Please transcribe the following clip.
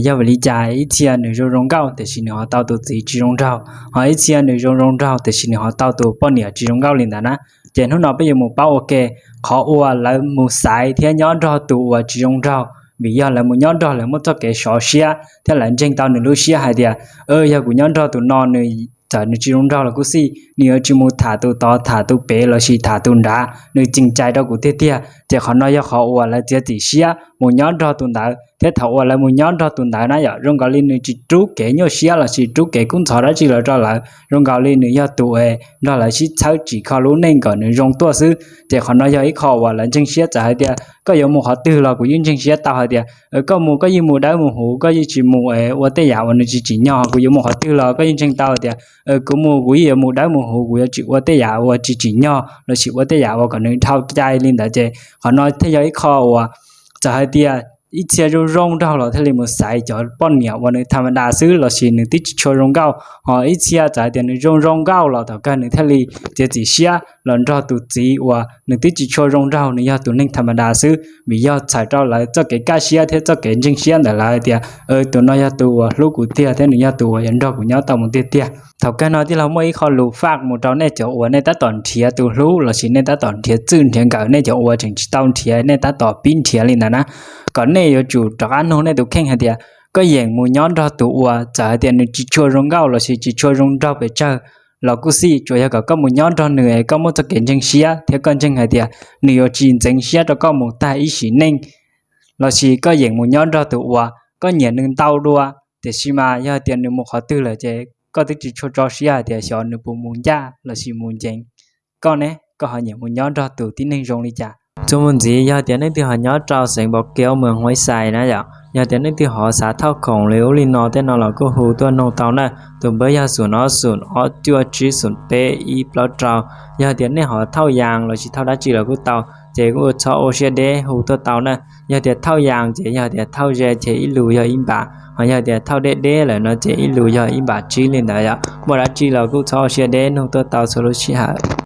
Yog vim li cas ib txhia nws zoo zoo nkauj tiam sis nws ho tau tus txiv tsis zoo nraug, ho ib txhia nws zoo zoo nraug tiam sis nws ho tau tus poj niam tsis zoo nkauj li ntawd na? Ces hnub no peb yuav mus paub ua ke qhov uas lawv mus xaiv thiab nyob nrog tus uas tsis zoo nraug, vim yog lawv mus nyob nrog lawv muaj txoj kev sov siab thiab lawv ntseeg tau nws lub siab hais tias, yog kuv nyob nrog tus no nws txawm nws tsis zoo nraug los kuj xij, nws yuav tsis mus tham tus tod tham tus pem lossis tham tus nrad, nws tseem cais rau kuv tiag tiag. Ces qhov no yog qhov uas lawv txiav txim siab mus nyob nrog tus ntawd, thiab thaum uas lawv mus nyob nrog tus ntawd na yom, zoo nkaus li nws tsis rub kev nyuaj siab lossis rub kev kub ntxhov dab tsi los rau lawv, zoo nkaus li nws yog tus nrog lawv sib txhawb tsim kho lub neej kom nws zoo tuaj xwb. Ces qhov no yog ib qho uas lawv ntseeg siab txawm hais tias koj yuav mus qhov twg los kuv yeej ntseeg siab tau hais tias koj mus koj yeej mus dawb mus huv, koj yeej tsis mus ua tej yam uas nws tsis tsim nyog. Kuv yuav mus qhov twg los koj yeej ntseeg tau tias kuv mus kuv yeej yuav mus dawb mus huv, kuv yuav tsis ua tej yam uas tsis tsim nyog lossis ua tej yam uas kom nws dhau cai li ntawd. Ces qhov no thiaj yog ib qho uas txawm hais tias ib txhia zoo zoo nraug los thiaj li mus xaiv cov poj niam uas nws tham ma das xwb lossis nws twb tsis tshua zoo nkauj, ho ib txhia txawm hais tias nws zoo zoo nkauj los tom kawg nws thiaj li txiav txim siab los nrog tus txiv uas nws twb tsis tshua zoo nraug, nws yog tus neeg tham ma das xwb, vim yog txhawm rau lawv txoj kev kaj siab thiab txoj kev ntseeg siab ntawm lawv hais tias tus no yog tus uas hlub kuv tiag thiab nws yog tus uas yuav nrog kuv nyob tau mus tiag tiag. Thaum kawg no tij laug muaj ib qho lus faj mus rau nej cov uas nej tab tom nrhiav tus hlub lossis nej tab tom nrhiav txwj nrhiav nkawm, nej cov uas tseem tsis tau nrhiav nej tab tom pib nrhiav li ntawd na, kom nej yuav tsum rov qab nug nej tus kheej hais tias koj yeem mus nyob nrog tus uas txawm hais tias nws tsis tshua zoo nkauj lossis tsis tshua zoo nraug pes tsawg los kuj xij, tsuas yog kom koj mus nyob nrog nws es koj muaj txoj kev ntseeg siab thiab koj ntseeg hais tias nws yuav tsis ntxeev siab rau koj mus tag ib sim neej, lossis koj yeem mus nyob nrog tus uas koj nyiam nws ntau dua, tiam sis mas yog hais tias nws mus qhov twg lawm ces koj twb tsis tshua tso siab hais tias xyov nws puas mus ncaj lossis mus ncees. Koj ne, koj ho nyiam mus nyob nrog tus tib neeg zoo li cas? Txuas mus ntxiv, yog tias nej twb ho nyob rau xeev Npau Kev, Muas Huaib Xais na yom, yog tias nej twb ho xav thauj khoom li ub li no tej no los kuj hu tuaj nug tau na. Tus npawb yog xoom ob xoom ob cuaj tsib xoom peb ib plaub rau. Yog tias nej ho thauj yas lossis thauj dab tsi los kuj tau, ces kuj txhob ua siab deb hu tuaj tau na. Yog tias thauj yas ces yog tias thauj ze ces ib lus yog ib npam, ho yog tias thauj deb deb lawm no ces ib lus yog ib npam tsib li ntawd yom. Muaj dab tsi los kuj txhob ua siab deb nug tuaj tau txhua lub sij hawm.